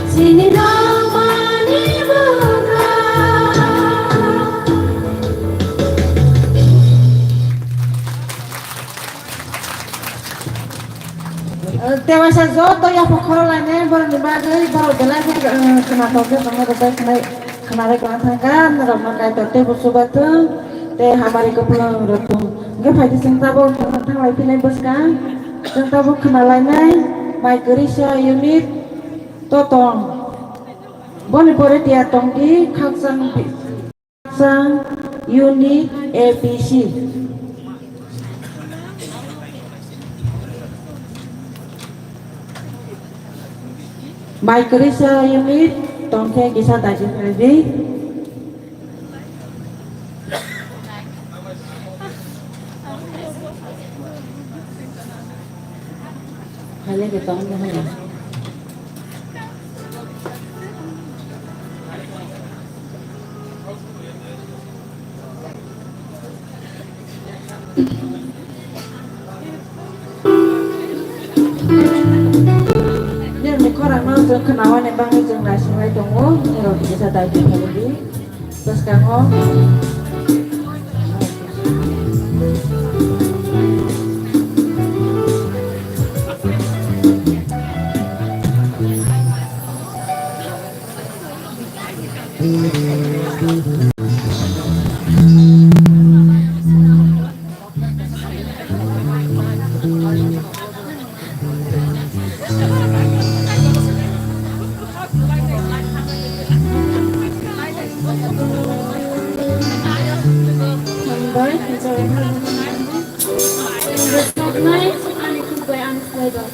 chini dongmani bugra. Tewaisa joto yapha khoro lainai borokni bagwi borok belai khe, eh, khwnathok khe tongna rwbai khwnai. Khwnarwi kwlangthang kha norokno Kaitor teibo chubathung tei hamari kwplwng rwthung. Hwnkhe phaidi chwng tabuk thanglai philai bwskang. Chwng tabuk khwnalainai Mai Kwrwisa unit Totong. Boni pore tiya tongdi Khakchang bi-, Khakchang unit A B C. Mai Kwrwisa unit tongkhe kisa daijak khaidi. Haile khe tong no hwnwi. Nini khorang no chwng khwnawani bagwi chwng naisingwi tongo, nini rok kisa daiti phalwi di. Bwskango. Hambai, joy. Recognize ani khuk bai ani slai dok.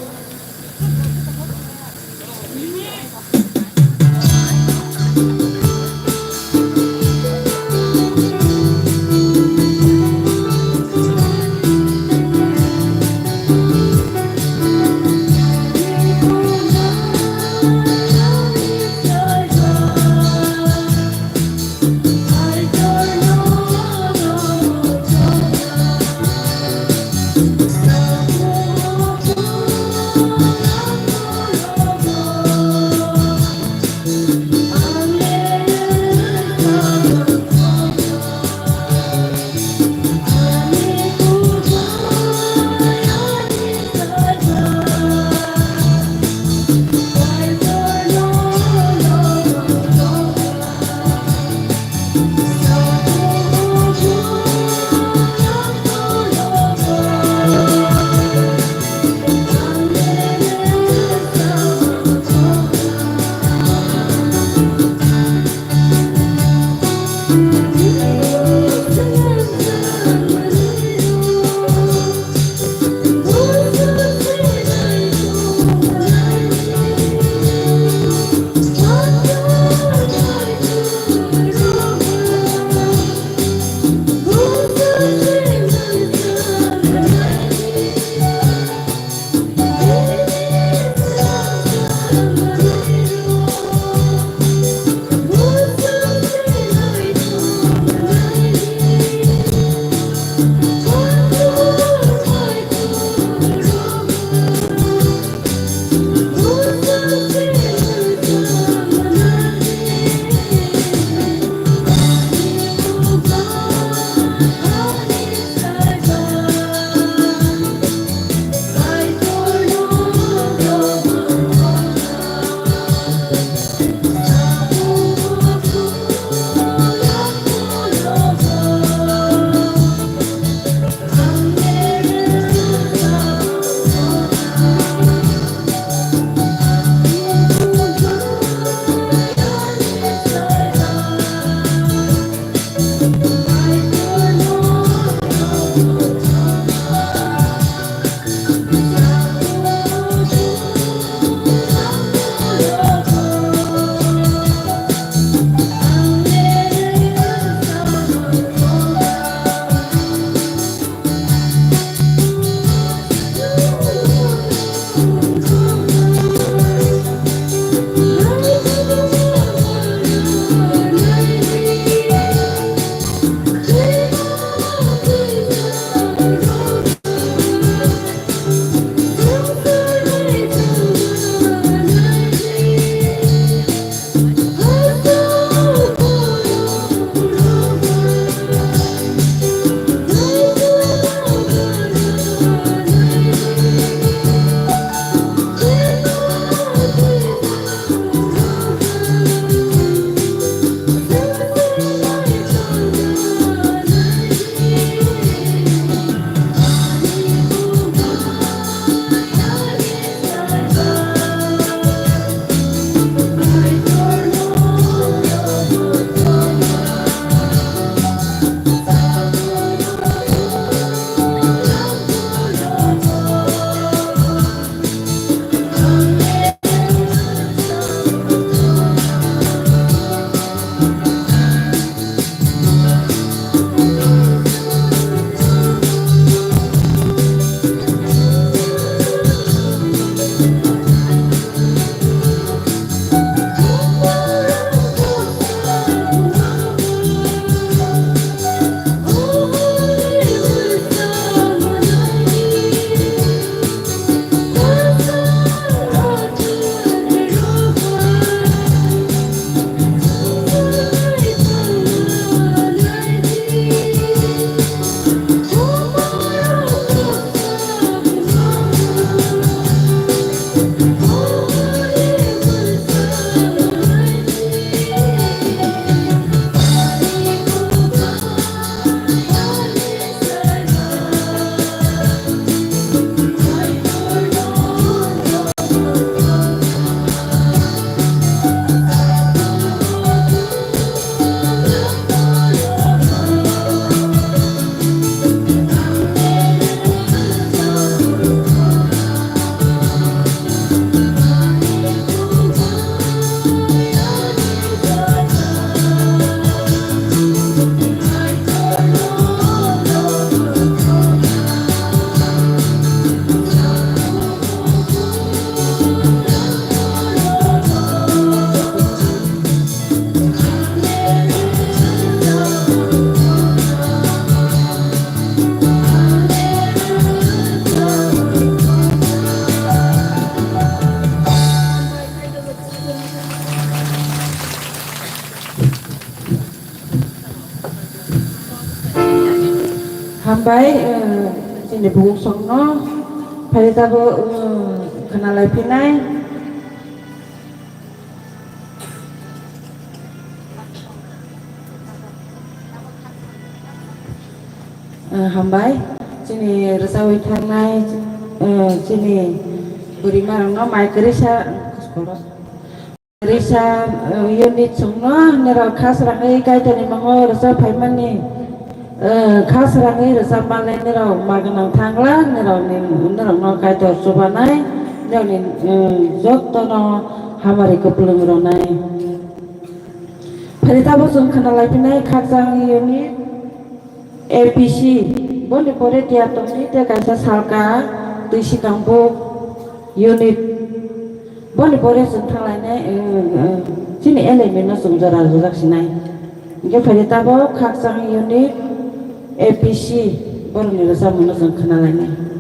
Hambai, eh, chini bukuksongno phai tabuk, eh, khwnalai phinai. Eh, hambai, chini rwchapwi thangnai, eh, chini bwrwimarokno mai kwrwisa, kwrwisa, eh, unit chwngno norok kha srangwi Kaitorni mungwi rwchap phaimani, eh, kha srangwi rwchap manlai norok ma gwnang thangla, norokni, norokno Kaitor chubanai, norokni, eh, jotono hamari kwplwng rwnai. Phari tabuk chwng khwnalai phinai Khakchang unit A P C, boni pore tiyar tongdi tei kaisa salka twi swkang buk unit, boni pore chwng thanglainai, eh, eh, chini L M E no chwng jora rwjak sinai. Hwnkhe phari tabuk Khakchang unit A P C, borokni rwchapmungno chwng khwnalainai.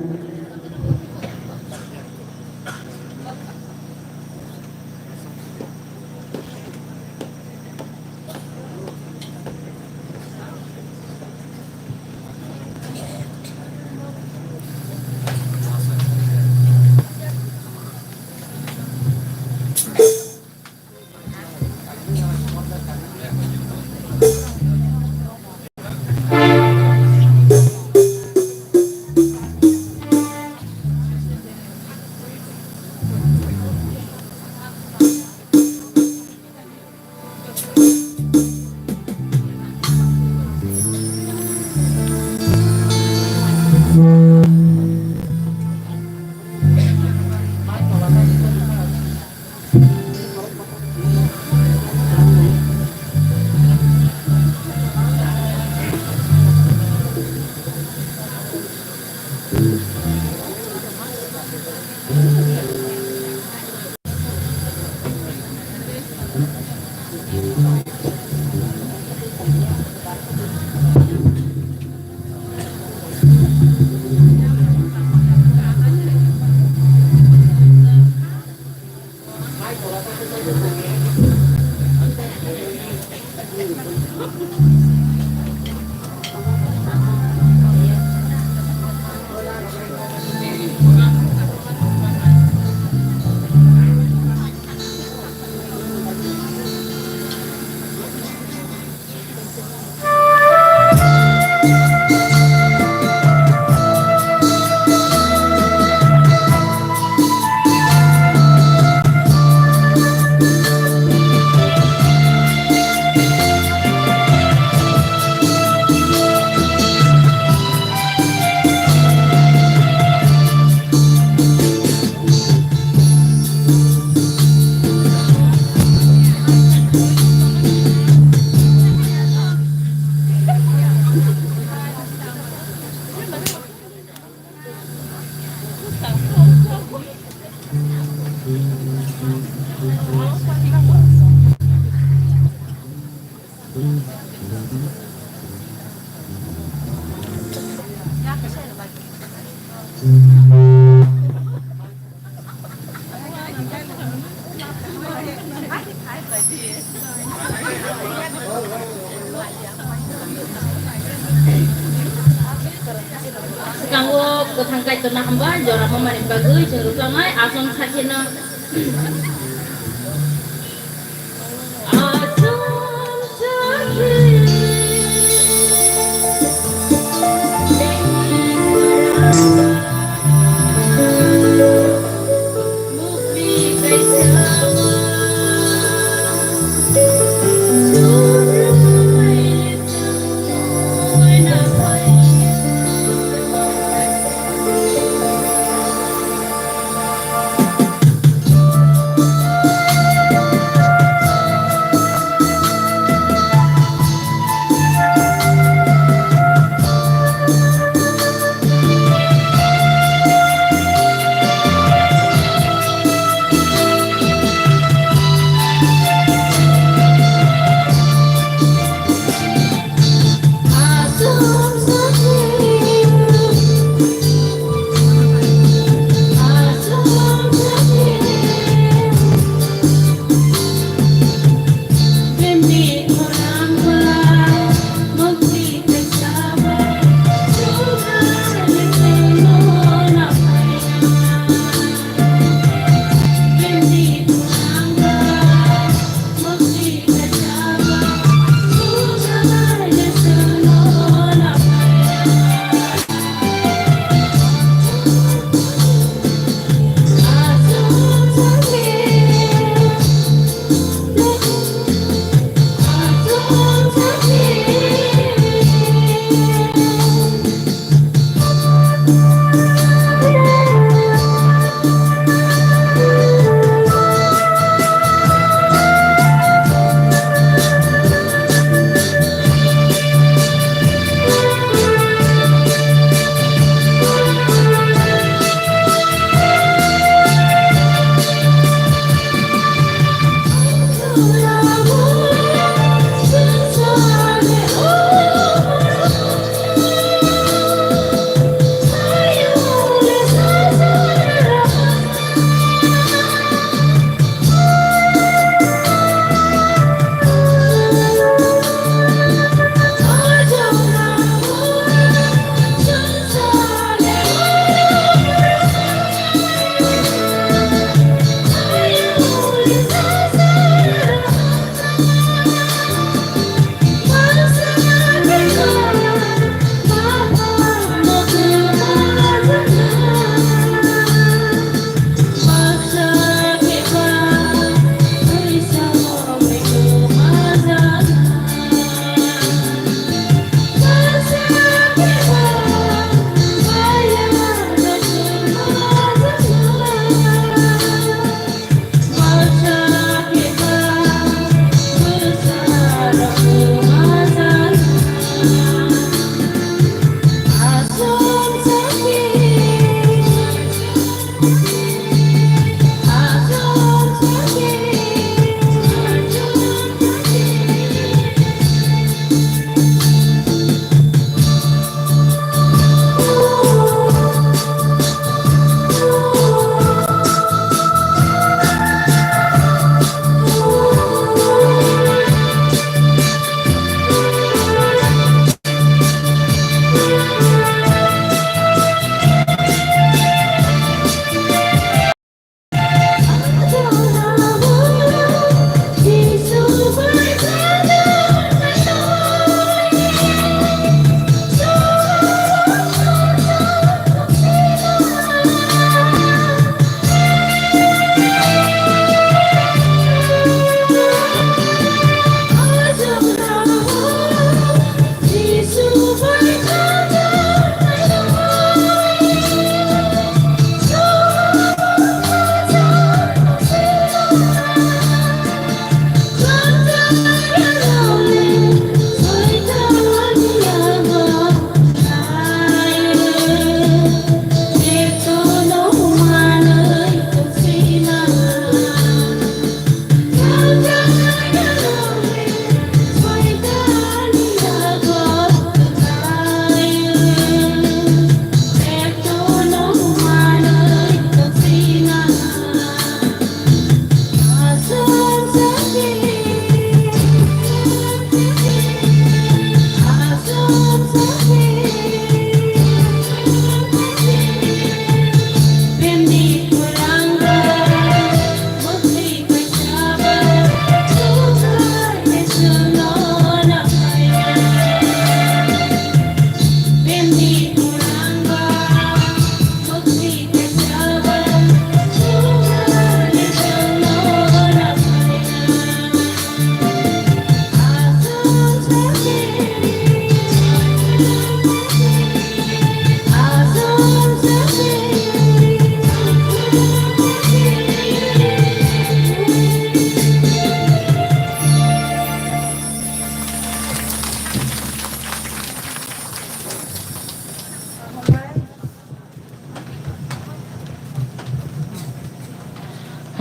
Swkango kwthang Kaitorno hambai, jora mamani bagwi chwng rwchapnai aswk sakhe no.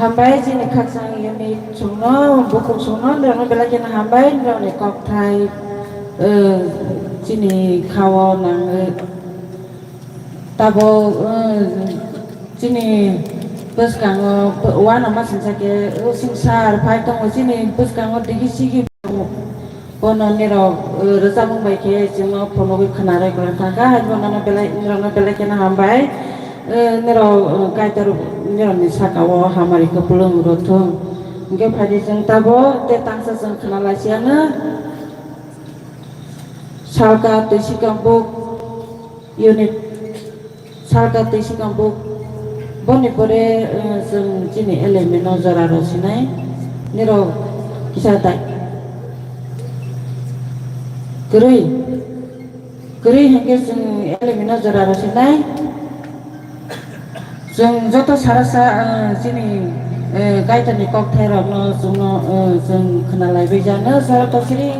Hambai chini khakchang unit chwngno, bukhuk chwngno, norokno belai kheno hambai, norokni kokthai, eh, chini khao nangwi. Tabuk, eh, chini bwskango uanama singsa khe, o singsar phai tongo, chini bwskango digi sigi. Bono nirok, eh, rwchapmung bai khe chwngno phunugwi khwnarwi kwlwng thangkha, hai bono belai, nirokno belai kheno hambai. Eh, nirok, eh, Kaitor nirokni saka-o hamari kwplwng rw thung. Hwnkhe phaidi chwng tabuk tei tangsa chwng khwnalaisiyano salka twi sikambuk unit. Salka twi sikambuk, boni pore, eh, chwng chini element no jora rw sinai, nirok kisa dai kwrwi, kwrwi hinkhe chwng element no jora rw sinai. Chwng joto sarasa, eh, chini, eh, Kaitorni kokthairokno chwngno, eh, chwng khwnalaibai jano, joto siri.